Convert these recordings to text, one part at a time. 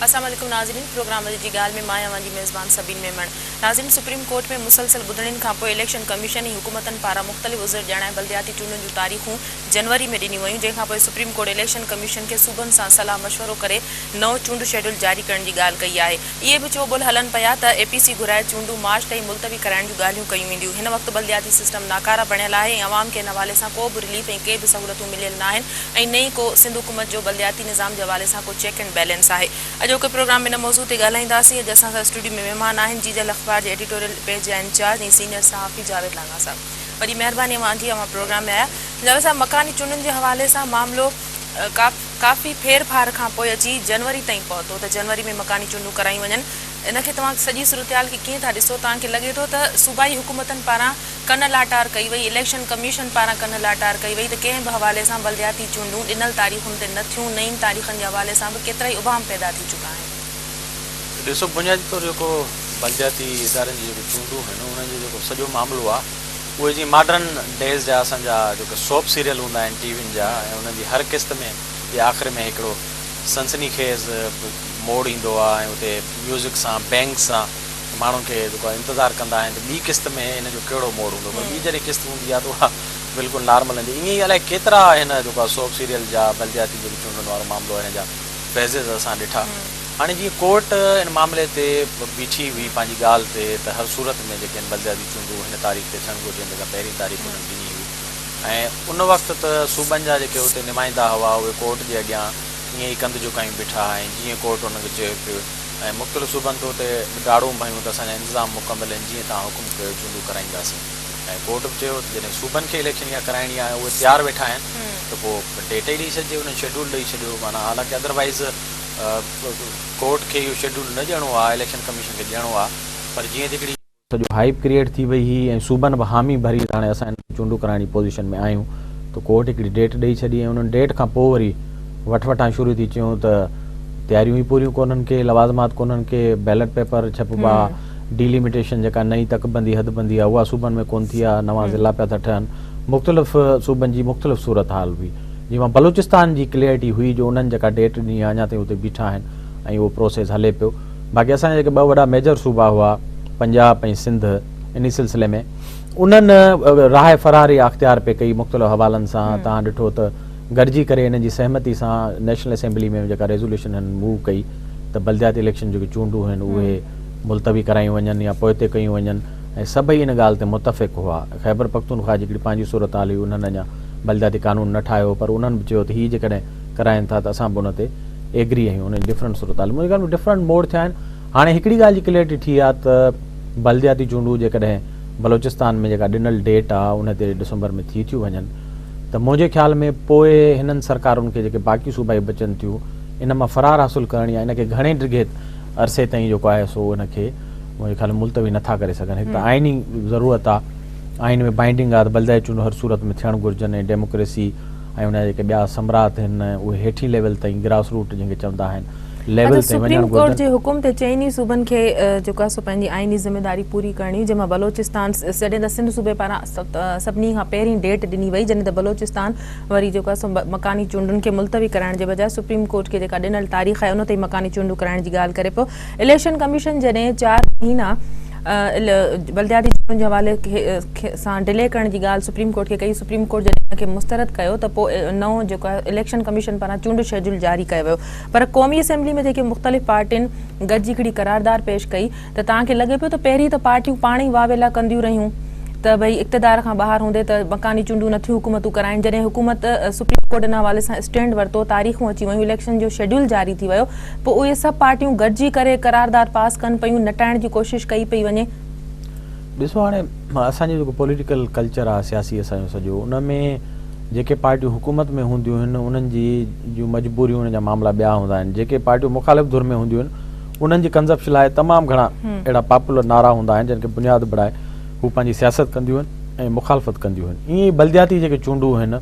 السلام عليڪم ناظرين پروگرام اڄ جي ڳالهه ۾ مان آهيان اوهان جي ميزبان سبين ميمڻ ناظرين سپريم ڪورٽ ۾ مسلسل ٻڌڻين کانپوء اليڪشن ڪميشن ۽ حڪومتن پاران مختلف عذر ڄاڻائي بلدياتي چونڊن جون تاريخون جنوري ۾ ڏنيون ويون جنهن کانپوء سپريم ڪورٽ اليڪشن ڪميشن کي صوبن سان صلاح مشورو ڪري نئون چونڊ شيڊول جاري ڪرڻ جي ڳالهه ڪئي آهي. اهي به چئوٻول هلن پيا ته اي پي سي گهرائي چونڊون مارچ تائين ملتوي ڪرائڻ جون ڳالهيون ڪيون وينديون. هن وقت بلدياتي سسٽم ناڪاره بڻيل آهي ۽ عوام کي ان حوالي سان ڪو به رليف ۽ ڪي به سهولتون مليل ناهن ۽ نه ئي ڪو سنڌ حڪومت جو بلدياتي نظام جي حوالي سان ڪو چيڪ اينڊ بيلنس آهي. اڄوڪي پروگرام ۾ ان موضوع تي ڳالهائينداسين. اڄ اسان سان اسٽوڊيو ۾ مهمان آهن جيجل اخبار جي ايڊيٽوريل پيج جا انچارج ۽ سينيئر صحافي جاويد لانگاهه صاحب. وڏي مهرباني اوهان جي اوهان پروگرام ۾ آيا. جاويد صاحب مڪاني چونڊن جي حوالي سان معاملو ڪافي ڦير ڦار کان پوء اچي جنوري تائين پهتو ته جنوري ۾ مڪاني چونڊون ڪرايون وڃن ان کي توهان سڄي صورتحال کي ڪيئن ٿا ڏسو توهان کي لڳي ٿو ته صوبائي حڪومتن پاران ڪن لاٽار ڪئي وئي اليڪشن ڪميشن پاران ڪن لاٽار ڪئي وئي ته ڪنهن به حوالي سان بلدياتي چونڊون ڏنل تاريخن تي نه ٿيون نئين تاريخن جي حوالي سان به ڪيترائي ابهام پيدا ٿي چڪا آهن. ڏسو بنيادي طور جيڪو بلدياتي ادارن جي جيڪي چونڊون آهن انهن جو جيڪو سڄو معاملو آهي اهي جيئن ماڊرن ڊيز جا اسان جا جيڪي سوپ سيريل هوندا آهن ٽي وين جا ۽ انهن جي هر قسط ۾ جي آخر ۾ هڪڙو سنسني خيز موڙ ايندو آهي ۽ اتي ميوزڪ سان بينگ سان ماڻهن کي جيڪو آهي انتظار ڪندا آهن ته ٻي قسط ۾ ان جو ڪهڙو موڙ هوندو پر ٻي جڏهن قسط هوندي آهي ته اها بلڪل نارمل هوندي ائين ئي الائي ڪيترا هن جيڪو آهي سوپ سيريل جا بلدياتي جيڪي چونڊن وارو معاملو آهي هن جا فيزز اسان ڏٺا. هاڻي جيئن ڪورٽ ان معاملي تي بيٺي هئي پنهنجي ڳالهه تي ته هر صورت ۾ جيڪي آهن بلدياتي چونڊون هن تاريخ تي ٿيڻ گهرجن جيڪا پهرين تاريخ انهن ڏني هئي ۽ ان وقت ته صوبن جا جيڪي اتي نمائندا هئا اهي ڪورٽ جي اڳيان ائين ئي ڪنڌ جهڪايون بيٺا ۽ جيئن ڪورٽ انهن کي چيو پيو ۽ مختلف صوبن ته اتي ڊاڙون به هنيون ته اسان جا انتظام مڪمل آهن جيئن توهان حڪم ڪيو چونڊون ڪرائينداسين ۽ ڪورٽ به چيو ته جڏهن صوبن کي اليڪشن اها ڪرائڻي آهي ۽ اهي تيار ويٺا آهن ته پوء ڊيٽ ئي ڏئي ڇڏجي انهن شيڊول ڏئي ڇڏيو معنيٰ حالانڪه ادروائيز ڪورٽ کي اهو شيڊول نه ڏيڻو آ اليڪشن ڪميشن کي ڏيڻو آ پر جيئن ته هڪڙي سڄو هائيپ ڪريئيٽ ٿي وئي هئي ۽ صوبن به حامي ڀري ته هاڻي اسان هن چونڊون ڪرائڻ جي پوزيشن ۾ آهيون ته ڪورٽ هڪڙي ڊيٽ ڏئي ڇڏي ۽ انهن ڊيٽ کان پوء وري وٺ وٺان شروع ٿي چيون ته تياريون ئي پوريون ڪونهن ڪي لوازمات ڪونهن ڪي بيلٽ پيپر ڇپبا ڊيليميٽيشن جيڪا نئين تڪ بندي حد بندي آ اها صوبن ۾ ڪونه ٿي آ نوان ضلعا پيا ٿا ٺهن مختلف صوبن جي مختلف صورتحال هئي. جنهن مان بلوچستان جي ڪليئرٽي هئي جو انهن جيڪا ڊيٽ ڏني آهي اڃا تائين اتي بيٺا آهن ۽ اهو پروسيس هلي پيو باقي اسان جا جيڪي ٻه وڏا ميجر صوبا هئا پنجاب ۽ سنڌ انهي سلسلي ۾ انهن راهه فرار اها اختيار پئي ڪئي مختلف حوالن سان توهان ڏٺو ته گڏجي ڪري انهن جي سهمتي سان نيشنل اسيمبلي ۾ جيڪا ريزوليوشن هنن موو ڪئي ته بلدياتي اليڪشن جيڪي چونڊون آهن اهي ملتوي ڪرايون وڃن يا پوئتي ڪيون وڃن ۽ سڀئي ان ڳالهه تي متفق هئا. خيبر پختونخواهه جي هڪڙي پنهنجي صورتحال هئي، انهن اڃا بلدياتي قانون نه ٺاهيو هو، پر انهن به چيو ته هي جيڪڏهن ڪرائين ٿا ته اسان به ان تي ايگري آهيون. انهن جي ڊفرنٽ صورتحال منهنجي خيال ۾ ڊفرنٽ موڙ ٿيا آهن. هاڻي هڪڙي ڳالهه جي ڪليئرٽي ٿي آهي ته بلدياتي چونڊون جيڪڏهن بلوچستان ۾ جيڪا ڏنل ڊيٽ آهي ان تي ڊسمبر ۾ ٿي ٿيون وڃن ته منهنجي خيال ۾ پوء هنن سرڪارن کي جيڪي باقي صوبائي بچن ٿيون ان مان فرار حاصل ڪرڻ يا ان کي گهڻي ڊگهي عرصي تائين جيڪو آهي سو ان کي منهنجي خيال ۾ ملتوي نٿا ڪري سگهن. هڪ ته آئيني ضرورت آ، آئين ۾ بائنڊنگ آ ته بلدياتي چونڊون هر صورت ۾ ٿيڻ گهرجن ۽ ڊيموڪريسي ۽ ان جا جيڪي ٻيا ثمرات آهن اهي هيٺين ليول تائين گراس روٽ جنهن کي چوندا آهن ليول اڇا تائين سپريم وڃڻ ڪورٽ گهرجن. جي حڪم تي چئن ئي صوبن کي جيڪو آهي سو پنهنجي آئيني ذميواري پوري ڪرڻي هئي جنهن مان بلوچستان جڏهن ته سنڌ صوبي پاران سڀني کان پهرين ڊيٽ ڏني وئي جڏهن ته بلوچستان وري جيڪو آهي سو مڪاني چونڊن کي ملتوي ڪرائڻ جي بجاء سپريم ڪورٽ کي جيڪا ڏنل تاريخ آهي ان تي ئي مڪاني چونڊون ڪرائڻ جي ڳالهه ڪري پيو. اليڪشن ڪميشن جڏهن چار مهينا بلدياتي چونڊن جي حوالي سان ڊلي ڪرڻ جي ڳالهه سپريم ڪورٽ کي ڪئي، سپريم ڪورٽ جڏهن ان کي مسترد ڪيو ته پوء نئون جيڪو آهي اليڪشن ڪميشن پاران چونڊ شيڊيول جاري ڪيو ويو پر قومي اسيمبلي ۾ جيڪي مختلف پارٽين گڏجي هڪڙي قراردار پيش ڪئي ته توهان کي لڳي پيو ته پهرين ته پارٽيون پاڻ ئي واويلا ڪنديون رهيون ته ڀئي اقتدار کان ٻاهر هوندي ته مڪاني چونڊون نٿيون حڪومتون ڪرائين جڏهن حڪومت سپريم ڪورٽ ان حوالي سان اسٽينڊ ورتو تاريخون اچي ويون اليڪشن جو شيڊيول جاري ٿي ويو پوء اهي سڀ پارٽيون گڏجي ڪري قرارداد پاس ڪن پيون نٽائڻ جي ڪوشش ڪئي پئي وڃي. ڏسو هاڻي اسان جو جيڪو پوليٽيڪل ڪلچر آهي سياسي اسان جو سڄو ان ۾ جيڪي پارٽيون حڪومت ۾ هونديون آهن انهن جي جون مجبوريون انهن جا معاملا ٻيا هوندا آهن جيڪي پارٽيون مخالف ڌر ۾ هونديون آهن انهن جي ڪنزپشن لاء تمام گهڻا اهڙا پاپولر نعرا هوندا آهن جن کي بنياد بڻائي هو پنهنجي سياست ڪنديون آهن ۽ مخالفت ڪنديون آهن. ائين ئي بلدياتي جيڪي چونڊون آهن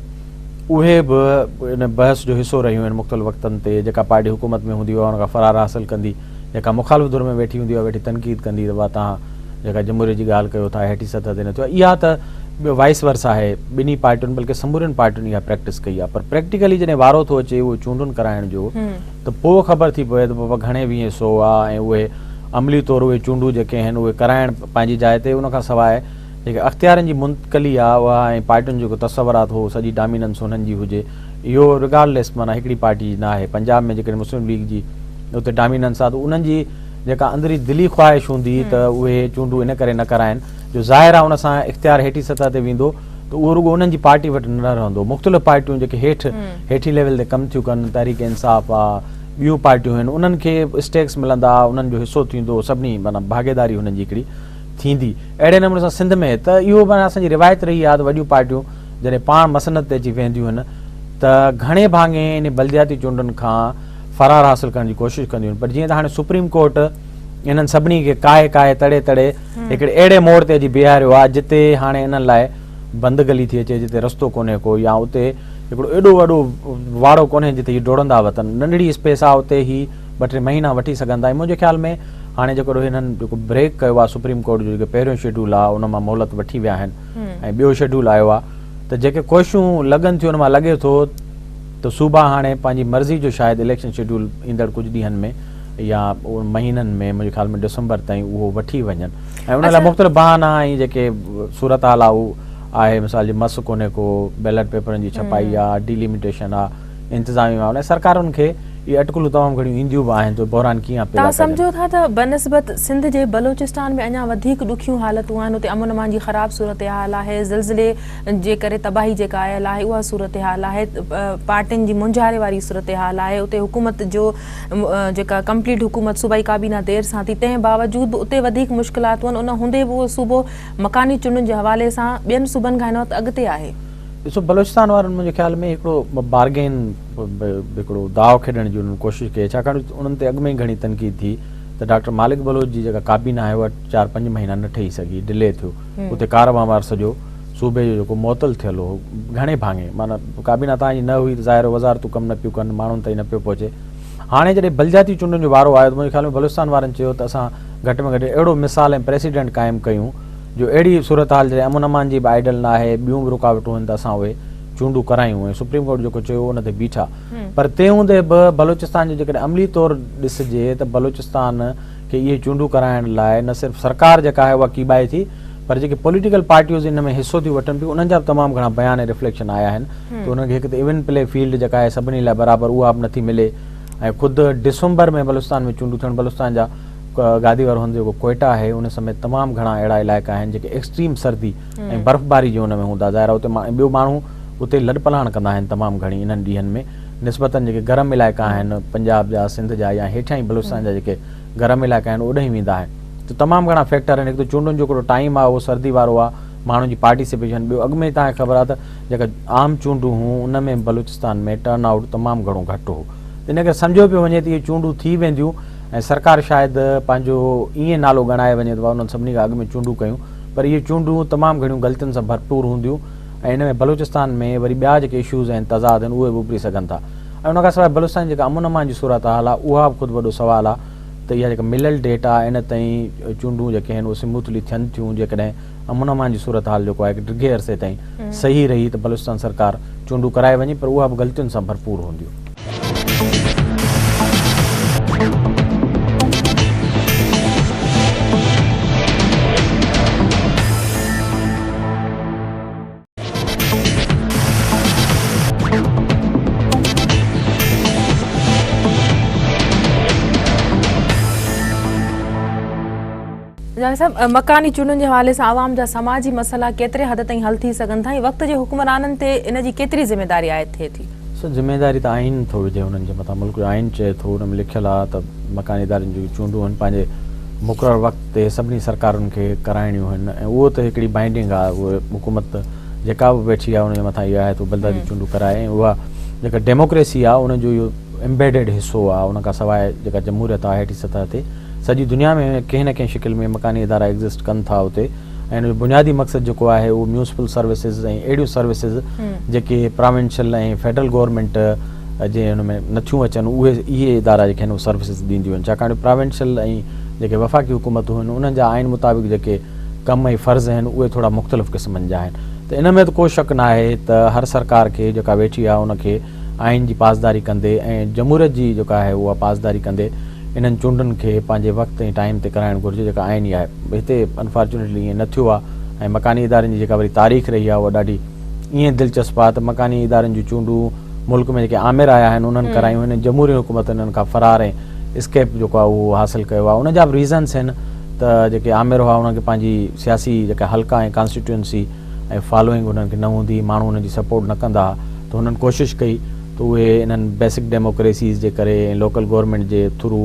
اهي به ان بحث جو حصو رهيون آهن مختلف وقتن تي جيڪا پارٽي حڪومت ۾ هوندي اها ان کان فرار حاصل ڪندي جيڪا مخالف ڌر ۾ ويٺي هوندي اها ويٺي تنقيد ڪندي ته واهه توهان جيڪا جمهوريت جي ڳالهه ڪيو ٿا هيٺين سطح تي نه ٿيو آهي اها ته ٻيو وائس ورسا آهي ٻنهي پارٽين بلڪه سمورين پارٽين اها پريڪٽس ڪئي آهي پر پريڪٽيڪلي جڏهن وارو ٿو اچي اهو چونڊن ڪرائڻ جو ته پوء خبر ٿي پوي ته بابا گهڻي ويهين سو آهي ۽ اهي عملي طور اهي چونڊون جيڪي آهن اهي ڪرائڻ پنهنجي جاء تي ان کان سواء جيڪي اختيارن جي منتقلي آهي اها ۽ پارٽين جو جيڪو تصور آهي ته هو سڄي ڊاميننس انهن جي هجي اهو رگارڊليس معنيٰ هڪڙي پارٽي جي نه آهي پنجاب ۾ جيڪڏهن مسلم ليگ جي اتي ڊاميننس آهي ته انهن جي جيڪا اندري دلي خواهش هوندي ته اهي چونڊون ان ڪري نه ڪرائن جو ظاهر آهي ان سان اختيار هيٺين سطح تي ويندو ته اهو رڳو انهن جي پارٽي وٽ نه رهندو مختلف پارٽيون جيڪي هيٺ هيٺين ليول تي ڪم ٿيون ڪن تحريڪ انصاف آ ٻيون پارٽيون آهن انهن کي اسٽيڪس ملندا انهن جو حصو ٿيندو سڀني معنيٰ ڀاڳيداري هنن جي هڪڙي ٿيندي اهڙي نموني سان سنڌ ۾ ته اهو معنيٰ اسان جي روايت رهي آهي ته وڏيون پارٽيون جڏهن پاڻ مسند تي اچي ويهنديون آهن ته گهڻي ڀاڱي ان بلدياتي چونڊن کان فرار حاصل ڪرڻ جي ڪوشش ڪنديون آهن پر جيئن ته هاڻي سپريم ڪورٽ انهن سڀني کي ڪاهي ڪاهي تڙي تڙي هڪڙي اهڙي موڙ تي اچي بيهاريو آهي جتي هاڻي انهن لاء بند گلي ٿي اچي جتي رستو ڪونهي ڪو يا اتي هڪڙو ايڏو وڏو واڙو ڪونهي جتي هي ڊوڙندا وتن ننڍڙي اسپيس آهي اتي هي ٻه ٽي مهينا وٺي سگهن ٿا ۽ منهنجي خيال ۾ هاڻي جيڪو هنن جيڪو بريڪ ڪيو آهي سپريم ڪورٽ جو جيڪو پهريون شيڊول آهي ان مان مهلت وٺي ويا آهن ۽ ٻيو شيڊول آيو آهي ته جيڪي ڪوششون لڳن ٿيون ان مان لڳي ٿو ته صوبا هاڻي پنهنجي مرضي جو شايد اليڪشن شيڊول ايندڙ ڪجهه ڏينهن ۾ يا مهينن ۾ منهنجي خيال ۾ ڊسمبر تائين اهو وٺي وڃن ۽ ان لاء مختلف بهانا ۽ جيڪي صورتحال آهي اهو آهي مثال جي مس ڪونهي ڪو بيلٽ پيپرن جي ڇپائي آهي ڊيليميٽيشن آهي انتظامي معاملا سرڪارن کي اهي اٽڪلون تمام گهڻيون اينديون به آهن ته بحران ڪيئن پيدا توهان سمجهو ٿا ته بنسبت سنڌ جي بلوچستان ۾ اڃا وڌيڪ ڏکيون حالتون آهن اتي امن امان جي خراب صورتحال آهي زلزلي جي ڪري تباهي جيڪا آيل آهي اها صورتحال آهي پارٽين جي مونجهاري واري صورتحال آهي اتي حڪومت جو جيڪا ڪمپليٽ حڪومت صوبائي ڪابينا دير سان ٿي تنهن باوجود به اتي وڌيڪ مشڪلاتون آهن ان هوندي به اهو صوبو مڪاني چونڊن جي حوالي سان ٻين صوبن کان هن وقت اڳتي آهي. ڏسو بلوچستان وارن منهنجي خيال ۾ هڪڙو بارگين هڪڙو داء کيڏڻ جي انهن ڪوشش ڪئي ڇاڪاڻ انهن تي اڳ ۾ ئي گهڻي تنقيد ٿي ته ڊاڪٽر مالڪ بلوچ جي جيڪا ڪابينا آهي اها چار پنج مهينا نه ٺهي سگهي ڊلي ٿيو اتي ڪاروهنوار سڄو صوبي جو جيڪو معطل ٿيل هو گهڻي ڀاڱي معنيٰ ڪابينا توهان جي نه هئي ته ظاهر وزارتون ڪم نه پيون ڪن ماڻهن تائين نه پيو پهچي هاڻي جڏهن بلدياتي چونڊن جو وارو آيو ته منهنجي خيال ۾ بلوچستان وارن چيو ته اسان گهٽ ۾ گهٽ اهڙو مثال ۽ پريسيڊنٽ قائم ڪيون جو اهڙي صورتحال جڏهن امن امان جي به آئيڊل نه آهي ٻيون به رڪاوٽون آهن ته اسان اهي چونڊون ڪرايون ۽ سپريم ڪورٽ جيڪو چيو ان تي بيٺا پر تنهن هوندي به بلوچستان جو جيڪڏهن عملي طور ڏسجي ته بلوچستان کي اهي چونڊون ڪرائڻ لاء نه صرف سرڪار جيڪا آهي اها ڪيٻائي ٿي پر جيڪي پوليٽيڪل پارٽيوز ان ۾ حصو ٿيون وٺن پيون انهن جا به تمام گهڻا بيان ۽ رفليڪشن آيا آهن ته انهن کي هڪ ته ايون پلي فيلڊ جيڪا آهي سڀني لاء برابر اها به نٿي ملي ۽ خود ڊسمبر ۾ بلوچستان ۾ چونڊون ٿيڻ بلوچستان جا گادي وارو هنڌ جيڪو ڪوئيٽا آهي ان سميت تمام گهڻا اهڙا علائقا آهن جيڪي ايڪسٽريم سردي ۽ برفباري جي ان ۾ هوندا ظاهر آهي اتي ٻيو ماڻهو اتي لڏپلاڻ ڪندا آهن تمام گهڻي انهن ڏينهن ۾ نسبتن جيڪي گرم علائقا آهن پنجاب جا سنڌ جا يا هيٺيان ئي بلوچستان جا جيڪي گرم علائقا آهن اوڏانهن ويندا آهن ته تمام گهڻا فيڪٽر آهن هڪ ته چونڊن جو هڪڙو ٽائيم آهي اهو سردي وارو آهي ماڻهن جي پارٽيسپيشن ٻيو اڳ ۾ ئي توهان کي خبر آهي ته جيڪا عام چونڊون هيون ان ۾ بلوچستان ۾ ٽرن آئوٽ تمام گهڻو گهٽ هو ان ڪري سمجهيو پيو وڃي ته اهي چونڊون ٿي وينديون ۽ سرڪار شايد پنهنجو ائين نالو ڳڻائي وڃي ته انهن سڀني کان اڳ ۾ چونڊون ڪيون پر اهي چونڊون تمام گهڻيون غلطين سان ڀرپور هونديون ۽ ان ۾ بلوچستان ۾ وري ٻيا جيڪي اشوز آهن تضاد آهن اهي به اڀري سگهن ٿا ۽ ان کان سواء بلوچستان جي جيڪا امن امان جي صورتحال آهي اها به خود وڏو سوال آهي ته اها جيڪا مليل ڊيٽ آهي ان تائين چونڊون جيڪي آهن اهي سموٿلي ٿين ٿيون جيڪڏهن امن امان جي صورتحال جيڪو آهي هڪ ڊگهي عرصي تائين صحيح رهي ته بلوچستان سرڪار چونڊون ڪرائي وڃي پر اها به غلطين سان ڀرپور هونديون. جاويد صاحب مڪاني چونڊن جي حوالي سان عوام جا سماجي مسئلا ڪيتري حد تائين حل ٿي سگهن ٿا ۽ وقت جي حڪمرانن تي ان جي ڪيتري ذميداري عائد ٿئي ٿي؟ سو ذميداري ته آئين ٿو وجهي انهن جي مٿان ملڪ جو آئين چئي ٿو ان ۾ لکيل آهي ته مڪاني ادارن جون چونڊون آهن پنهنجي مقرر وقت تي سڀني سرڪارن کي ڪرائڻيون آهن ۽ اهو ته هڪڙي بائنڊنگ آهي اهو حڪومت جيڪا به ويٺي آهي ان جي مٿان اهو آهي ته بلدياتي چونڊون ڪرائي ۽ اها جيڪا ڊيموڪريسي آهي ان جو اهو امبيڊيڊ حصو آهي ان کان سواء جيڪا جمهوريت آهي هيٺين سطح تي سڄي دنيا ۾ ڪنهن نه ڪنهن شڪل ۾ مڪاني ادارا ايگزسٽ ڪن ٿا اتي ۽ ان جو بنيادي مقصد جيڪو آهي اهو ميونسپل سروسز ۽ اهڙيون سروسز جيڪي پراونشل ۽ فيڊرل گورنمينٽ جي ان ۾ نٿيون اچن اهي اهي ادارا جيڪي آهن اهي سروسز ڏينديون آهن ڇاڪاڻ جو پراونشل ۽ جيڪي وفاقي حڪومتون آهن انهن جا آئين مطابق جيڪي ڪم ۽ فرض آهن اهي ٿورا مختلف قسمن جا آهن. ته ان ۾ ته ڪو شڪ ناهي ته هر سرڪار کي جيڪا ويٺي آهي ان کي آئين جي پاسداري ڪندي ۽ جمهوريت جي جيڪا آهي اها پاسداري ڪندي انهن چونڊن کي پنهنجي وقت ۽ ٽائيم تي ڪرائڻ گهرجي جيڪا آئيني آهي. هتي انفارچونيٽلي ائين نه ٿيو آهي ۽ مڪاني ادارن جي جيڪا وري تاريخ رهي آهي اها ڏاڍي ائين دلچسپ آهي ته مڪاني ادارن جون چونڊون ملڪ ۾ جيڪي آمر آيا آهن انهن ڪرايون آهن ۽ جمهوري حڪومت انهن کان فرار ۽ اسڪيپ جيڪو آهي اهو حاصل ڪيو آهي. ان جا به ريزنس آهن ته جيڪي آمر هئا انهن کي پنهنجي سياسي جيڪا حلقا ۽ ڪانسٽيٽوئنسي ۽ فالوئنگ انهن کي نه هوندي هئي، ماڻهو انهن جي سپورٽ نه ڪندا ها ته هنن ڪوشش ڪئي ته اهي انهن بيسڪ ڊيموڪريسيز جي ڪري ۽ لوڪل گورنمينٽ جي ٿرو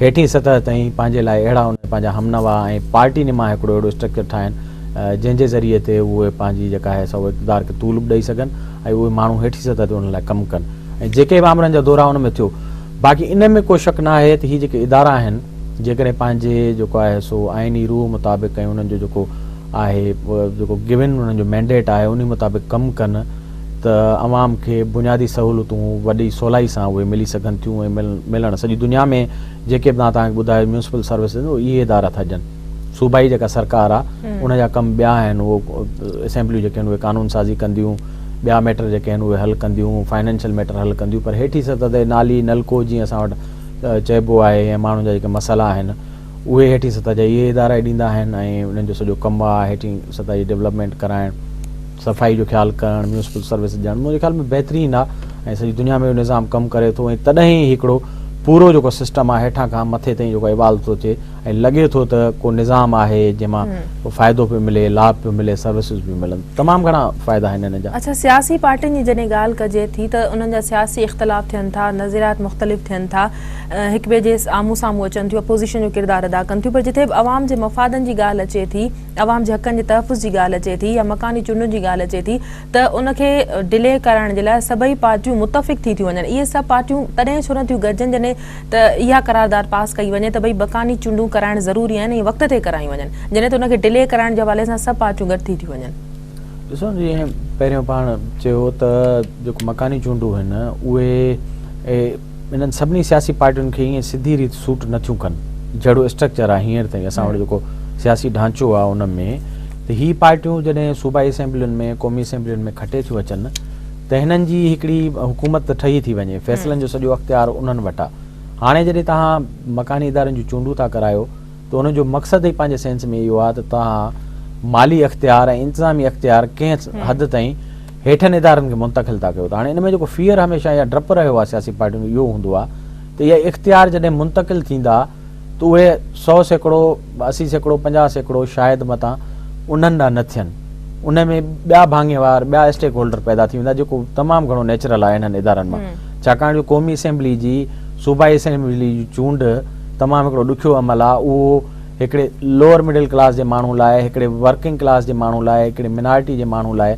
هيٺين سطح تائين پنهنجي لاء اهڙا انهن پنهنجا همنوا ۽ پارٽي نما هڪڙو اهڙو اسٽرڪچر ٺاهن جنهن جي ذريعي تي اهي پنهنجي جيڪا آهي سا اقتدار کي طول به ڏئي سگهن ۽ اهي ماڻهو هيٺين سطح تي انهن لاء ڪم ڪن ۽ جيڪي به آمرن جا دورا ان ۾ ٿيو. باقي ان ۾ ڪو شڪ نه آهي ته هي جيڪي ادارا آهن جيڪڏهن پنهنجي جيڪو آهي سو آئيني روح مطابق ۽ انهن جو جيڪو آهي جيڪو گون انهن جو مينڊيٽ آهي انهي مطابق ڪم ڪن ته عوام کي بنيادي سهولتون وڏي سولائي سان اهي ملي سگهن ٿيون ۽ ملڻ سڄي دنيا ۾ جيڪي به توهان کي ٻڌايو ميونسپل سروسز اهي ادارا ٿا ڏين صوبائي جيڪا سرڪار آهي ان جا ڪم ٻيا آهن اهو اسيمبليون جيڪي آهن اهي قانون سازي ڪنديون ٻيا ميٽر جيڪي آهن اهي حل ڪنديون فائنينشل ميٽر حل ڪنديون پر هيٺين سطح تي نالي نلڪو جيئن اسان وٽ چئبو آهي ۽ ماڻهن جا جيڪي مسئلا آهن اهي هيٺين سطح جا اهي ادارا ئي ڏيندا آهن ۽ انهن جو سڄو ڪم آهي هيٺين سطح جي ڊولپمينٽ ڪرائڻ صفائي جو خيال ڪرڻ ميونسپل سروس ڏيڻ منهنجي خيال ۾ بهترين آهي ۽ سڄي دنيا ۾ اهو نظام ڪم ڪري ٿو ۽ تڏهن ئي هڪڙو پورو جيڪو سسٽم آهي هيٺان کان مٿي تائين جيڪو ايوالو ٿو ٿئي ۽ لڳي ٿو ته ڪو نظام آهي جنهن مان ڪو فائدو پيو ملي، لاڀ پيو ملي، سروسز پيون ملن. تمام گهڻا فائدا آهن انهن جا. اڇا سياسي پارٽين جي جڏهن ڳالهه ڪجي ٿي ته انهن جا سياسي اختلاف ٿين ٿا، نظريات مختلف ٿين ٿا، هڪ ٻئي جي آمهون سامهون اچن ٿيون، اپوزيشن جو ڪردار ادا ڪن ٿيون پر جتي به عوام جي مفادن جي ڳالهه اچي ٿي، عوام جي حقن جي تحفظ جي ڳالهه اچي ٿي يا مڪاني چونڊن جي ڳالهه اچي ٿي ته ان کي ڊلي ڪرائڻ جي لاء سڀئي پارٽيون متفق ٿي ٿيون وڃن. اهي سڀ پارٽيون تڏهن ڇو نه ٿيون گڏجن جڏهن ته اها قرارداد پاس ڪئي وڃي ته ڀئي مڪاني چونڊون ڪرائڻ ضروري آهن ۽ وقت تي ڪرايون وڃن جڏهن ته ان کي ڊلي ڪرائڻ جي حوالي سان سڀ پارٽيون گڏ ٿي ٿيون وڃن. ڏسو جيئن پهريون پاڻ چيو ته جيڪو مڪاني چونڊون آهن اهي انهن سڀني سياسي پارٽين کي ائين سڌي ريت سوٽ نه ٿيون ڪن جهڙو اسٽرڪچر آهي هينئر تائين اسان وٽ جيڪو سياسي ڍانچو آهي ان ۾ ته هي پارٽيون جڏهن صوبائي اسيمبلين ۾ قومي اسيمبلين ۾ کٽي ٿيون اچن ته هنن جي هڪڙي حڪومت ته ٺهي ٿي وڃي، فيصلن جو سڄو اختيار انهن وٽ آ. هاڻي جڏهن توهان مڪاني ادارن جون چونڊون ٿا ڪرايو ته ان جو مقصد ئي پنهنجي سينس ۾ اهو آ ته توهان مالي اختيار ۽ انتظامي اختيار ڪنهن حد تائين هيٺن ادارن کي منتقل ٿا ڪيو ته هاڻي ان ۾ جيڪو فيئر هميشه يا ڊپ رهيو آ سياسي پارٽين کي اهو هوندو آ ته اهي اختيار جڏهن منتقل ٿيندا ته اهي 100%، 80%، 50% شايد متان انهن ڏانهن نه ٿين. ان ۾ ٻيا ڀاڱيوار، ٻيا اسٽيڪ هولڊر پيدا ٿي ويندا جيڪو تمام گهڻو نيچرل آهي انهن ادارن مان. ڇاڪاڻ جو قومي اسيمبلي جي صوبائي اسيمبلي جي چونڊ تمام هڪڙو ڏکيو عمل آهي. اهو هڪڙي لوئر مڊل ڪلاس جي ماڻهو لاء، هڪڙي ورڪنگ ڪلاس جي ماڻهو لاء، هڪڙي منارٽي جي ماڻهو لاء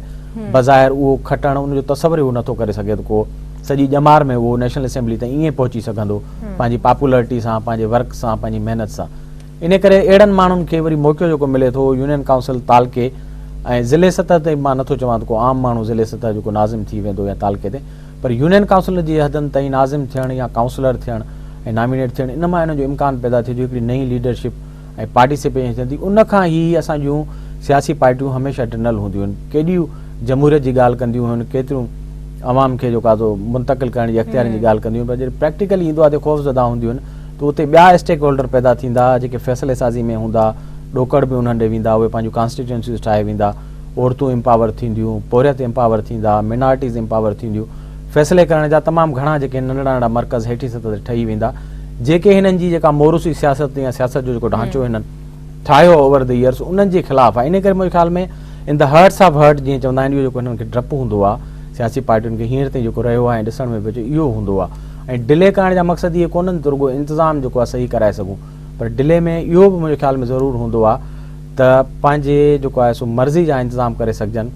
بظاهر اهو کٽڻ ان جو تصور ئي اهو نٿو ڪري سگهي ته ڪو سڄي ڄمار ۾ اهو نيشنل اسيمبلي تائين ائين پهچي سگهندو. پنهنجي پاپولرٽي سان، پنهنجي ورڪ سان، پنهنجي محنت سان. انهي ڪري اهڙن ماڻهن کي وري موقعو جيڪو ملي ٿو يونين ڪائونسل، تعلقي ۽ ضلعي سطح تي مان نٿو چوان ته ڪو عام ماڻهو ضلعي سطح جو ڪو ناظم ٿي ويندو يا تعلقي تي پر يونين ڪائونسل جي حدن تائين ناظم ٿيڻ يا ڪائونسلر ٿيڻ ۽ نامينيٽ ٿيڻ ان مان انهن جو امڪان پيدا ٿئي ٿو هڪڙي نئين ليڊرشپ ۽ پارٽيسپيشن ٿئي ٿي ان کان هي اسان جون سياسي پارٽيون هميشه ڊنل هونديون آهن ڪيڏيون جمهوريت جي ڳالهه ڪنديون هيون ڪيتريون عوام کي جيڪو آهي سو منتقل ڪرڻ جي اختيارن جي ڳالهه ڪنديون پر جڏهن پريڪٽيڪلي ايندو آهي ته خوفزده هونديون آهن ته اتي ٻيا اسٽيڪ هولڊر پيدا ٿيندا جيڪي فيصلي سازي ۾ هوندا ڏوڪڙ به انهن ڏي ويندا اهي پنهنجون ڪانسٽيٽوئنسيز ٺاهي ويندا عورتون امپاور ٿينديون پورهيت امپاور ٿيندا منارٽيز امپاور ٿينديون فيصلي ڪرڻ جا تمام گهڻا جيڪي ننڍڙا ننڍڙا مرڪز هيٺين سطح تي ٺهي ويندا جيڪي هنن جي جيڪا موروثي سياست يا سياست جو جيڪو ڍانچو هنن ٺاهيو اوور the years انهن جي خلاف آهي انهي ڪري منهنجي خيال ۾ in the hearts of heart جيئن چوندا آهن اهو جيڪو هنن کي ڊپ هوندو آهي سياسي پارٽين کي هينئر تائين جيڪو رهيو آهي ۽ ڏسڻ ۾ پيو اچي اهو هوندو آهي ۽ ڊلي ڪرڻ جا مقصد اهي ڪونهن ته رڳو انتظام جيڪو آهي صحيح ڪرائي سگهون پر ڊلي ۾ اهو به منهنجي خيال ۾ ضرور هوندو آهي ته پنهنجي جيڪو آهي سو مرضي جا انتظام ڪري سگهجن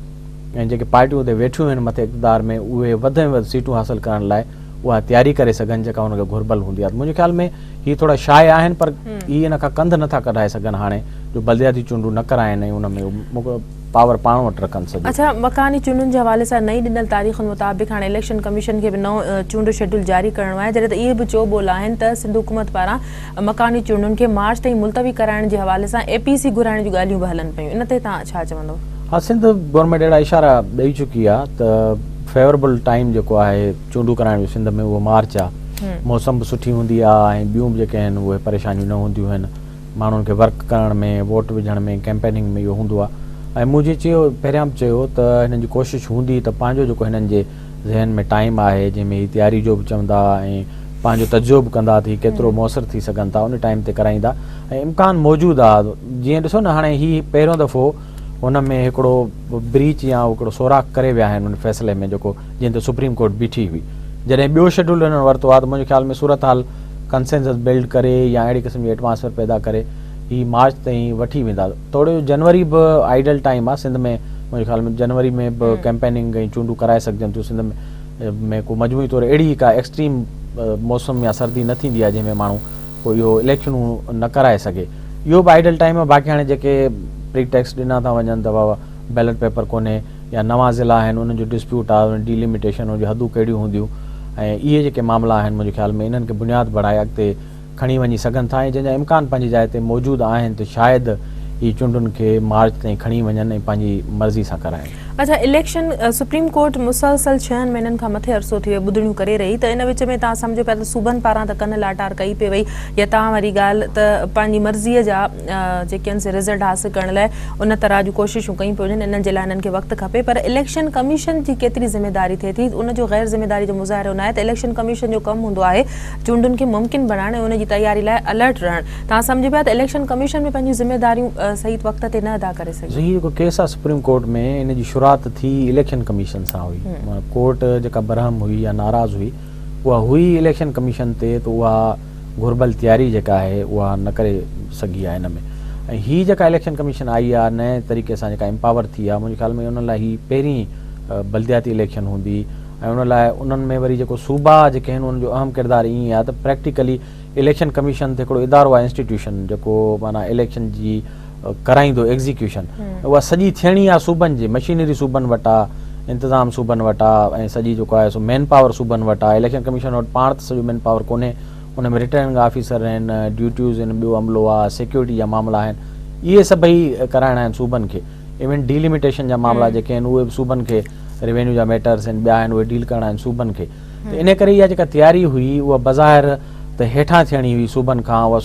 ۽ جيڪي پارٽيون اتي ويٺيون آهن مٿي اقتدار ۾ اهي وڌ ۾ وڌ سيٽون حاصل ڪرڻ لاء اها تياري ڪري سگهن جيڪا انهن کي گهربل هوندي آهي منهنجي خيال ۾ هي ٿورا شايع آهن پر هي ان کان ڪنڌ نٿا ڪڍائي سگهن هاڻي جو بلدياتي چونڊون نه ڪرائين ۽ ان ۾ پاور پاڻ وٽ رکن سڄو. اڇا مڪاني چونڊن جي حوالي سان نئين ڏنل تاريخن مطابق هاڻي اليڪشن ڪميشن کي به نئون چونڊ شيڊول جاري ڪرڻو آهي جڏهن ته اهي به چئو ٻول آهن ته سنڌ حڪومت پاران مڪاني چونڊن کي مارچ تائين ملتوي ڪرائڻ جي حوالي سان اي پي سي گهرائڻ جون ڳالهيون به هلن پيون ان تي توهان ڇا چوندو؟ ها سنڌ گورنمينٽ اهڙا اشارا ڏئي چڪي آ ته فيوربل ٽائيم جيڪو آهي چونڊون ڪرائڻ جو سنڌ ۾ اهو مارچ آ موسم به سٺي هوندي آ ۽ ٻيون به جيڪي آهن اهي پريشانيون نه هونديون آهن ماڻهن کي ورڪ ڪرڻ ۾ ووٽ وجهڻ ۾ ڪيمپيننگ ۾ اهو هوندو آ ۽ مون جيئن چيو پهريان به چيو ته هنن جي ڪوشش هوندي ته پنهنجو جيڪو هنن جي ذهن ۾ ٽائيم آهي جنهن ۾ هي تياري جو به چوندا ۽ پنهنجو تجزيو به ڪندا ته هي ڪيترو موثر ٿي سگهن ٿا ان ٽائيم تي ڪرائيندا ۽ امڪان موجود آ جيئن ڏسو نه هاڻي هي پهريون دفعو ان ۾ هڪڙو بريچ يا هڪڙو سوراخ ڪري ويا آهن ان فيصلي ۾ جيڪو جنهن تي سپريم ڪورٽ بيٺي هئي جڏهن ٻيو شيڊول هنن ورتو آهي ته منهنجي خيال ۾ صورتحال ڪنسينسس بلڊ ڪري يا اهڙي قسم جي ايٽماسفيئر پيدا ڪري هي مارچ تائين وٺي ويندا توڙي جو جنوري به آئيڊل ٽائيم آهي سنڌ ۾ منهنجي خيال ۾ جنوري ۾ به ڪيمپيننگ ۽ چونڊون ڪرائي سگهجن ٿيون سنڌ ۾ ڪو مجموعي طور اهڙي ڪا ايڪسٽريم موسم يا سردي نه ٿيندي آهي جنهن ۾ ماڻهو پوء اهو اليڪشنون نه ڪرائي سگهي اهو به آئيڊل ٽائيم آهي باقي هاڻي جيڪي پري ٽيڪس ڏنا ٿا وڃن ته بابا بيلٽ پيپر ڪونهي يا نوان ضلعا آهن انهن جو ڊسپيوٽ آهي انهن ڊيلميٽيشن ان جون حدون ڪهڙيون هونديون ۽ اهي جيڪي معاملا آهن منهنجي خيال ۾ انهن کي بنياد بڻائي اڳتي کڻي وڃي سگهن ٿا ۽ جنهن جا امڪان پنهنجي جاء تي موجود آهن ته شايد هي چونڊن کي مارچ تائين کڻي وڃن ۽ پنهنجي مرضي سان ڪرائين. اڇا اليڪشن سپريم ڪورٽ مسلسل ڇهن مهينن کان مٿي عرصو ٿي ويو ٻڌڻيون ڪري رهي ته ان وچ ۾ توهان سمجهو پيا ته صوبن پاران ته ڪن لاٽار ڪئي پئي وئي يا توهان واري ڳالهه ته پنهنجي مرضي جا جيڪي آهن سي رزلٽ حاصل ڪرڻ لاء ان طرح جون ڪوششون ڪيون پيون وڃن انهن جي لاء هنن کي وقت کپي پر اليڪشن ڪميشن جي ڪيتري ذميداري ٿئي ٿي ان جو غير ذميداري جو مظاهرو ناهي ته اليڪشن ڪميشن جو ڪم هوندو آهي چونڊن کي ممڪن بڻائڻ ۽ ان جي تياري لاء الرٽ رهڻ توهان سمجهو پيا ته اليڪشن ڪميشن به پنهنجون ذميداريون صحيح وقت تي نه ادا ڪري سگهي. هي جيڪو ڪيس آهي سپريم ڪورٽ ۾ ان جي شروعات ٿي اليڪشن ڪميشن سان هئي معنيٰ ڪورٽ جيڪا برهم هئي يا ناراض هئي اها هئي اليڪشن ڪميشن تي ته اها گهربل تياري جيڪا آهي اها نه ڪري سگهي آهي ان ۾ ۽ هي جيڪا اليڪشن ڪميشن آئي آهي نئين طريقي سان جيڪا امپاور ٿي آهي منهنجي خيال ۾ ان لاء هي پهرين بلدياتي اليڪشن هوندي ۽ ان لاء انهن ۾ وري جيڪو صوبا جيڪي آهن انهن جو اهم ڪردار ائين آهي ته پريڪٽيڪلي اليڪشن ڪميشن ته هڪڙو ادارو آهي انسٽيٽيوشن جيڪو معنيٰ اليڪشن جي ڪرائيندو ايگزيڪيوشن اها سڄي ٿيڻي آهي صوبن جي مشينري صوبن وٽ آهي انتظام صوبن وٽ آهي ۽ سڄي جيڪو آهي سو مين پاور صوبن وٽ آهي اليڪشن ڪميشن وٽ پاڻ ته سڄو مين پاور ڪونهي ان ۾ رٽرننگ آفيسر آهن ڊيوٽيوز آهن ٻيو عملو آهي سيڪيورٽي جا معاملا آهن اهي سڀئي ڪرائڻا آهن صوبن کي ايون ڊيلميٽيشن جا معاملا جيڪي آهن اهي به صوبن کي روينيو جا ميٽرس آهن ٻيا آهن اهي ڊيل ڪرڻا آهن صوبن کي ته ان ڪري اها جيڪا تياري هئي اها بظاهر ته هيٺان ٿيڻي هئي صوبن کان اها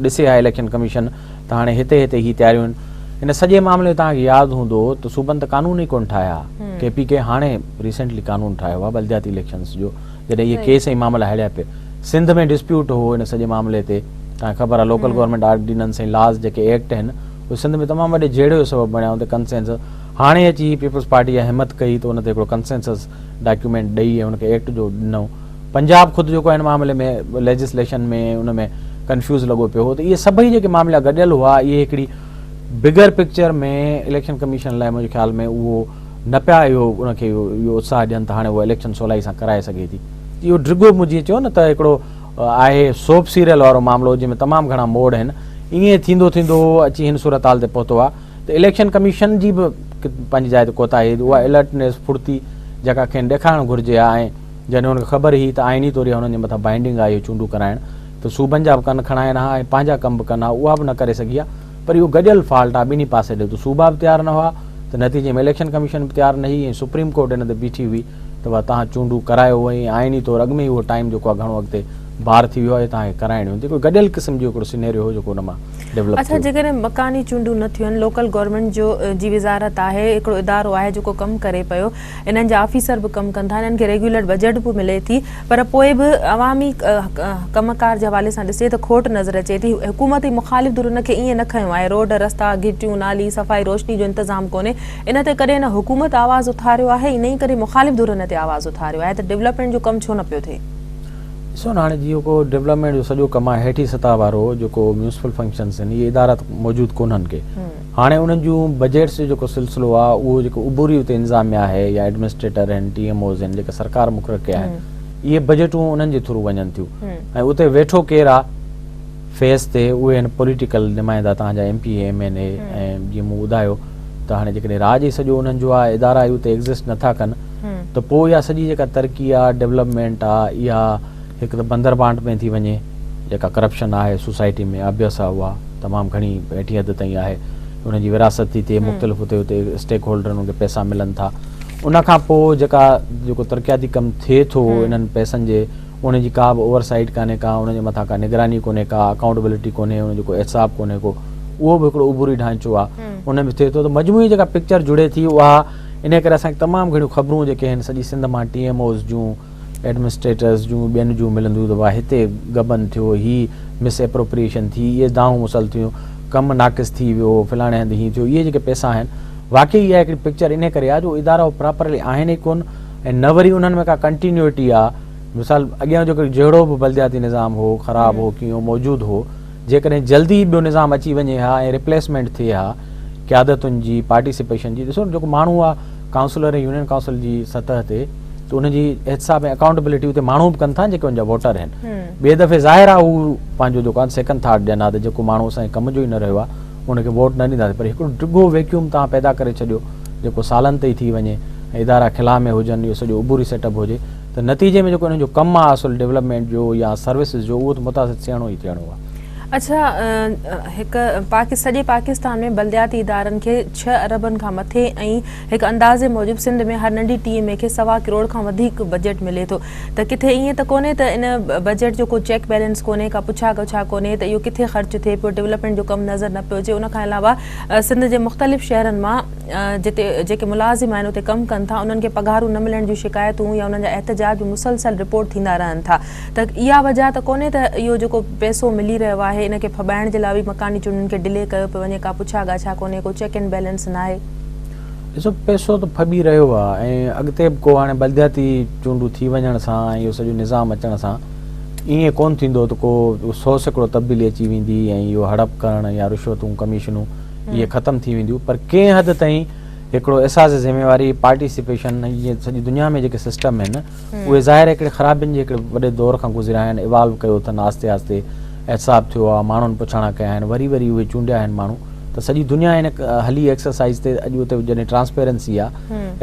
ڏسي ها اليڪشن ڪميشن ته هاڻي هتي هتي هي تياريون آهن ان سڄي معاملي ۾ توهان کي ياد هوندو ته صوبن ته قانون ئي ڪونه ٺاهيا ڪي پي ڪي هاڻي ريسينٽلي قانون ٺاهيو آهي بلدياتي اليڪشنس جو جڏهن اهي ڪيس ۽ معاملا هليا پئي سنڌ ۾ ڊسپيوٽ هو ان سڄي معاملي تي توهان کي خبر آهي لوڪل گورنمينٽ آرڊيننس ۽ لاز جيڪي ايڪٽ آهن اهي سنڌ ۾ تمام وڏي جهيڙي جو سبب بڻيا ان تي ڪنسينسس هاڻي اچي پيپلز پارٽي اها همت ڪئي ته ان تي هڪڙو ڪنسينسس ڊاڪيومينٽ ڏئي ۽ ان کي ايڪٽ جو ڏنو. پنجاب خود جيڪو ان معاملي ۾ ليجسليشن ۾ ان ۾ ڪنفيوز لڳو پيو هو ته اهي سڀئي جيڪي معاملا گڏيل هئا اهي هڪڙي بگر پڪچر ۾ اليڪشن ڪميشن لاء منهنجي خيال ۾ اهو نه پيا اهو ان کي اهو اتساهه ڏين ته هاڻي اها اليڪشن سولائي سان ڪرائي سگهي ٿي. اهو ڊگهو مون جيئن چيو نه ته هڪڙو آهي سوپ سيريل وارو معاملو جنهن ۾ تمام گهڻا موڙ آهن ائين ٿيندو ٿيندو اچي هن صورتحال تي پهتو آهي. ته اليڪشن ڪميشن جي به پنهنجي جاء تي ڪوتاهي هئي اها الرٽنيس ڦڙتي جيڪا کين ڏيکارڻ گهرجي ها ۽ جڏهن انهن کي خبر هئي ته آئيني طور اها انهن جي مٿان بائنڊنگ آهي اهي چونڊون ڪرائڻ ته صوبن جا به ڪن کڻائن ها ۽ پنهنجا ڪم به ڪن ها اها به نه ڪري سگهي ها پر اهو گڏيل فالٽ آهي ٻنهي پاسي ڏي ته صوبا به تيار نه هئا ته نتيجي ۾ اليڪشن ڪميشن به تيار نه هئي ۽ سپريم ڪورٽ ان تي بيٺي هئي ته وا توهان چونڊون ڪرايو ۽ آئيني طور اڳ ۾ ئي اهو ٽائيم جيڪو آهي گهڻو اڳتي بار ٿي ويو آهي توهان کي ڪرائڻيون آهن ته هڪڙو گڏيل قسم جو هڪڙو سينيريو هو جيڪو ان مان ڊولپ اڇا ٿيو. جيڪڏهن مڪاني چونڊون نه ٿيون آهن لوڪل گورنمينٽ جو جي وزارت آهي هڪڙو ادارو آهي جيڪو ڪم ڪري پيو انهن جا آفيسر به ڪم ڪن ٿا انهن کي ريگيولر بجيٽ به ملي ٿي پر پوء به عوامي ڪم ڪار جي حوالي سان ڏسجي ته کوٽ نظر اچي ٿي حڪومت ۽ مخالف ڌر ان کي ائين نه کنيو آهي روڊ رستا گهٽيون نالي صفائي روشني جو انتظام ڪونهي ان تي ڪڏهن نه حڪومت آواز اٿاريو آهي ۽ نه ئي ڪڏهن مخالف ڌر ان تي آواز اٿاريو آهي ته ڊولپمينٽ جو ڪم ڇو نه پيو ٿئي. ڏسو نه هاڻي جيئن ڪو ڊولپمينٽ جو سڄو ڪم آهي هيٺين سطح وارو جيڪو ميونسپل فنڪشنس آهن اهي ادارا ته موجود ڪونهن ڪي هاڻي انهن جون بجيٽس جو جيڪو سلسلو آهي اهو جيڪو عبوري اتي انتظاميا آهي يا ايڊمنسٽريٽر آهن ٽي ايم اوز آهن جيڪا سرڪار مقرر ڪيا آهن اهي بجيٽون انهن جي ٿرو وڃن ٿيون ۽ اتي ويٺو ڪير آهي فيس تي اهي آهن پوليٽيڪل نمائندا توهان جا M P A M N A ۽ جيئن مون ٻڌايو ته هاڻي جيڪڏهن راڄ ئي سڄو انهن جو آهي ادارا ئي اتي ايگزسٽ نٿا ڪن ته پوء اها سڄي جيڪا ترقي آ ڊولپمينٽ آ اها هڪ ته بندر بانٽ ۾ ٿي وڃي جيڪا ڪرپشن آهي سوسائٽي ۾ آبيس آ اها تمام گهڻي هيٺين حد تائين آهي انهن جي ورهاست ٿي ٿئي مختلف اتي اتي اسٽيڪ هولڊرن کي پئسا ملن ٿا ان کان پوء جيڪا جيڪو ترقياتي ڪم ٿئي ٿو انهن پئسن جي ان جي ڪا به اوور سائيٽ ڪانهي ڪا ان جي مٿان ڪا نگراني ڪونهي ڪا اڪائونٽبلٽي ڪونهي ان جو ڪو احتساب ڪونهي ڪو اهو به هڪڙو عبوري ڍانچو آهي ان ۾ ٿئي ٿو ته مجموعي جيڪا پڪچر جڙي ٿي اها ان ڪري اسان کي تمام گهڻيون خبرون جيڪي آهن سڄي سنڌ مان ٽي ايم اوز جون ايڊمنسٽريٽرز جون ٻين جون ملنديون ته ڀاء هتي غبن ٿيو، هي مس ايپروپريئيشن ٿي، اهي دانهون مسل ٿيون، ڪم ناقص ٿي ويو، فلاڻي هنڌ هيئن ٿيو، اهي جيڪي پئسا آهن واقعي اها هڪڙي پڪچر انهي ڪري آهي جو ادارا اهي پراپرلي آهن ئي ڪونه ۽ نه وري انهن ۾ ڪا ڪنٽينيوٽي آهي. مثال اڳيان جيڪو جهڙو به بلدياتي نظام هو خراب هو ڪيئن هو موجود هو جيڪڏهن جلدي ٻيو نظام اچي وڃي ها ۽ ريپليسمينٽ ٿئي ها قيادتن جي پارٽيسپيشن جي ڏسو نه جيڪو ماڻهو آهي ڪائونسلر ۽ يونين ڪائونسل جي سطح تي ته ان جي احتساب ۽ اڪائونٽبلٽي اتي ماڻهو به ڪن ٿا جيڪي ان جا ووٽر آهن. ٻئي دفعي ظاهر آهي هو پنهنجو جيڪو آهي سيڪنڊ ٿاٽ ڏين ها ته جيڪو ماڻهو اسان جي ڪم جو ئي نه رهيو آهي ان کي ووٽ نه ڏينداسين پر هڪڙو ڊگهو ويڪيوم توهان پيدا ڪري ڇڏيو جيڪو سالن تائين ٿي وڃي ۽ ادارا خلا ۾ هجن اهو سڄو عبوري سيٽ اپ هجي ته نتيجي ۾ جيڪو انهن جو ڪم آهي اصل ڊولپمينٽ جو يا سروسز جو اهو ته متاثر ٿيڻو ئي ٿيڻو آهي. اڇا هڪ پاڪ سڄي پاڪستان ۾ بلدياتي ادارن کي ڇهه اربن کان مٿي ۽ هڪ اندازي موجب سنڌ ۾ هر ننڍي ٽي ايم اي کي سوا ڪروڙ کان وڌيڪ بجيٽ ملي ٿو ته ڪٿي ائين ته ڪونهي ته ان بجيٽ جو ڪو چيڪ بيلنس ڪونهي ڪا پڇا ڳڇا ڪونهي ته اهو ڪٿي خرچ ٿئي پيو ڊولپمينٽ جو ڪم نظر نه پيو اچي ان کان علاوه سنڌ جي مختلف شهرن مان جتي جيڪي ملازم آهن اتي ڪم ڪن ٿا انهن کي پگهارون نه ملڻ جون شڪايتون يا انهن جا احتجاج به مسلسل رپورٽ ٿيندا رهن ٿا ته اها وجهه ته ڪونهي ته اهو جيڪو پئسو ملي رهيو آهي ان کي ڦٻائڻ جي لاء به مڪاني چونڊن کي ڊلي ڪيو پيو وڃي ڪا پڇا ڳاڇا ڪونهي ڪو چيڪ اينڊ بيلنس ناهي. ڏسو پئسو ته ڦٻي رهيو آهي ۽ اڳتي به ڪو هاڻي بلدياتي چونڊون ٿي وڃڻ سان ۽ اهو سڄو نظام اچڻ سان ائين ڪونه ٿيندو ته ڪو 100% تبديلي اچي ويندي ۽ اهو هڙپ ڪرڻ يا رشوتون ڪميشنون اهي ختم ٿي وينديون پر ڪنهن حد تائين هڪڙو احساس ذميواري پارٽيسپيشن ۽ سڄي دنيا ۾ جيڪي سسٽم آهن اهي ظاهر آهي هڪڙي خرابين جي هڪڙي وڏي دور کان گذريا آهن، ايوالو ڪيو اٿن، آهستي آهستي احتساب ٿيو آهي، ماڻهن پڇاڻا ڪيا آهن، وري وري اهي چونڊيا آهن ماڻهو ته سڄي دنيا ان هلي ايڪسرسائيز تي اڄ اتي جڏهن ٽرانسپيرنسي آهي،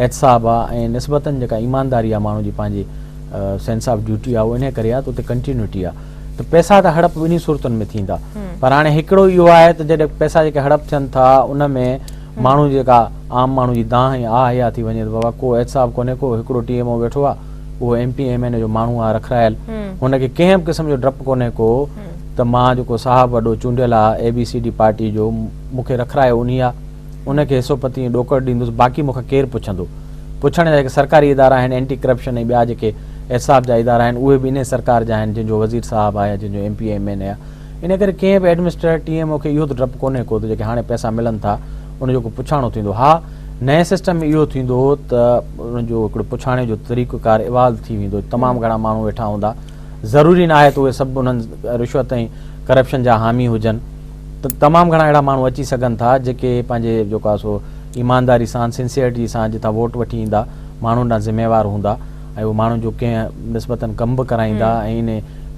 احتساب آهي ۽ نسبتن جيڪا ايمانداري آهي ماڻهو جي پنهنجي سينس آف ڊيوٽي آهي اهو انهي ڪري آهي ته اتي ڪنٽينيوٽي آهي ته پئسا ته هڙپ ٻنهي صورتن ۾ ٿيندا پر هاڻي هڪڙو اهو آهي ته جڏهن پئسا جيڪي هڙپ ٿين ٿا ان ۾ ماڻهو جيڪا عام ماڻهو جي دانهن ۽ آه اها ٿي وڃي ته بابا ڪو احتساب ڪونهي ڪو هڪڙو ٽي ايم او ويٺو آ اهو M P M N A جو ماڻهو آ رکرايل هن کي ڪنهن به قسم جو ڊپ ڪونهي ڪو ته مان جيڪو صاحب وڏو چونڊيل آ اي بي سي ڊي پارٽي جو مون کي رکرايو انهي آ ان کي حصو پتي ۽ ڏوڪڙ ڏيندس باقي مون کان ڪير پڇندو پڇڻ جا جيڪي سرڪاري ادارا آهن اينٽي ڪرپشن ۽ ٻيا جيڪي احتساب جا ادارا آهن اهي به انهي سرڪار جا آهن جنهن جو وزير صاحب آ يا جنهن جو M P M N A آ ان ڪري ڪنهن به ايڊمنسٽريٽر ٽي ايم او کي اهو ته ڊپ ڪونهي ڪو ته جيڪي هاڻي پئسا ملن ٿا ان جو ڪو پڇاڻو ٿيندو. ها نئين سسٽم ۾ اهو ٿيندو ته ان جو هڪڙو پڇاڻي جو طريقو ڪار ايوالو ٿي ويندو. تمام گهڻا ماڻهو ويٺا هوندا. ضروري ناهي ته اهي سڀ انهن رشوت ۽ ڪرپشن جا حامي هجن. ته تمام گهڻا اهڙا ماڻهو اچي سگهن ٿا جيڪي پنهنجي جيڪو آهي سو ايمانداري سان سنسيئرٽي سان جتان ووٽ وٺي ايندا ماڻهن ڏانهن ذميوار هوندا ۽ اهي ماڻهن جو ڪنهن نسبتن ڪم به ڪرائيندا ۽ ان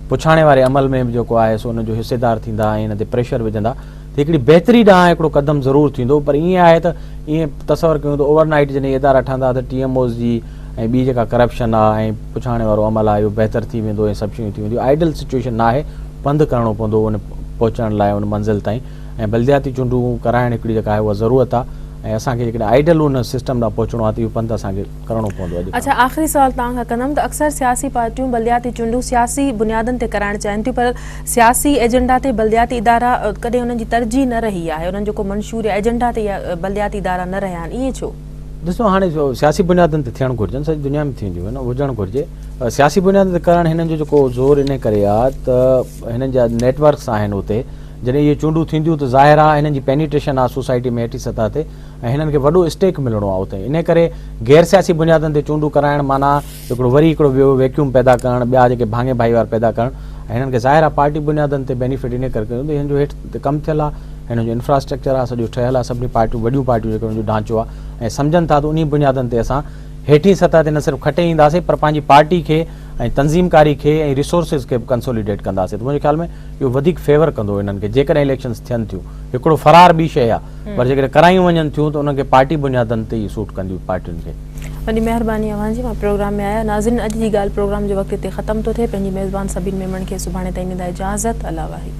پڇاڻي واري عمل ۾ به جيڪو آهي سو ان جو حصيدار ٿيندا ۽ ان تي پريشر وجهندا ته هڪڙي بهتري ڏانهن هڪڙو قدم ضرور ٿيندو پر ائين آهي ته ائين تصور ڪيون ته اوور نائيٽ جڏهن ادارا ٺهندا ته ٽي ايم اوز جي ۽ ٻي جيڪا ڪرپشن آهي ۽ پڇاڻي وارو عمل آهي اهو بهتر ٿي ويندو ۽ سڀ شيون ٿي وينديون آئيڊل سچويشن نه آهي پنڌ ڪرڻو پوندو ان پهچڻ لاء ان منزل تائين ۽ بلدياتي چونڊون ڪرائڻ هڪڙي جيڪا آهي اها ضرورت آهي ۽ اسان کي جيڪڏهن آئيڊل ان سسٽم ڏانهن پهچڻو آهي ته اهو پنڌ اسان کي ڪرڻو پوندو اڄ اڇا کان. آخري سوال توهان کان ڪندم ته اڪثر سياسي پارٽيون بلدياتي چونڊون سياسي بنيادن تي ڪرائڻ چاهين ٿيون پر سياسي ايجنڊا تي بلدياتي ادارا ڪڏهن انهن جي ترجيح نه رهي آهي انهن جو ڪو منشور يا ايجنڊا تي اها بلدياتي ادارا نه رهيا آهن ائين ڇو؟ ڏسو هاڻي سياسي بنيادن تي ٿيڻ گهرجن سڄي دنيا ۾ ٿينديون آهن هجڻ گهرجي سياسي بنيادن تي ڪرڻ هنن جو جيڪو زور انهي ڪري آهي ته هنن جا نيٽ ورڪس آهن اتي جڏهن اهي چونڊون ٿينديون ته ظاهر آهي هنن جي پينيٽريشن آهي سوسائٽي ۾ هيٺين سطح تي ۽ هنن کي وڏو اسٽيڪ ملڻو آهي اتي انهي ڪري غير سياسي بنيادن تي چونڊون ڪرائڻ معنيٰ هڪڙو وري هڪڙو ٻيو ويڪيوم پيدا ڪرڻ ٻيا جيڪي ڀاڱي ڀائيوار پيدا ڪرڻ ۽ هنن کي ظاهر آهي پارٽي بنيادن تي بينيفٽ انهي ڪري ڪيو ته هنن جو هيٺ ڪم ٿيل آهي هنن جو انفراسٽرڪچر آهي سڄو ٺهيل آهي سڀني پارٽيون وڏيون پارٽيون جيڪي هنن جو ڍانچو آهي ۽ سمجهن ٿا ته انهي بنيادن تي اسان هيٺين سطح تي نه صرف کٽي اينداسين پر پنهنجي پارٽي کي ۽ تنظيم ڪاري کي ۽ ريسورسز کي به ڪنسوليڊيٽ ڪنداسين ته منهنجي خيال ۾ اهو وڌيڪ فيور ڪندو انهن کي جيڪڏهن اليڪشنز ٿين ٿيون هڪڙو فرار ٻي شيء آهي پر جيڪڏهن ڪرايون وڃن ٿيون ته انهن کي پارٽي بنيادن تي ئي سوٽ ڪنديون پارٽين کي. وڏي مهرباني اوهان جي اوهان پروگرام ۾ آيا. ناظرين اڄ جي ڳالهه پروگرام جو وقت هتي ختم ٿو ٿئي پنهنجي ميزبان سبين ميمڻ کي سڀاڻي تائين ڏيندا اجازت الله واهي.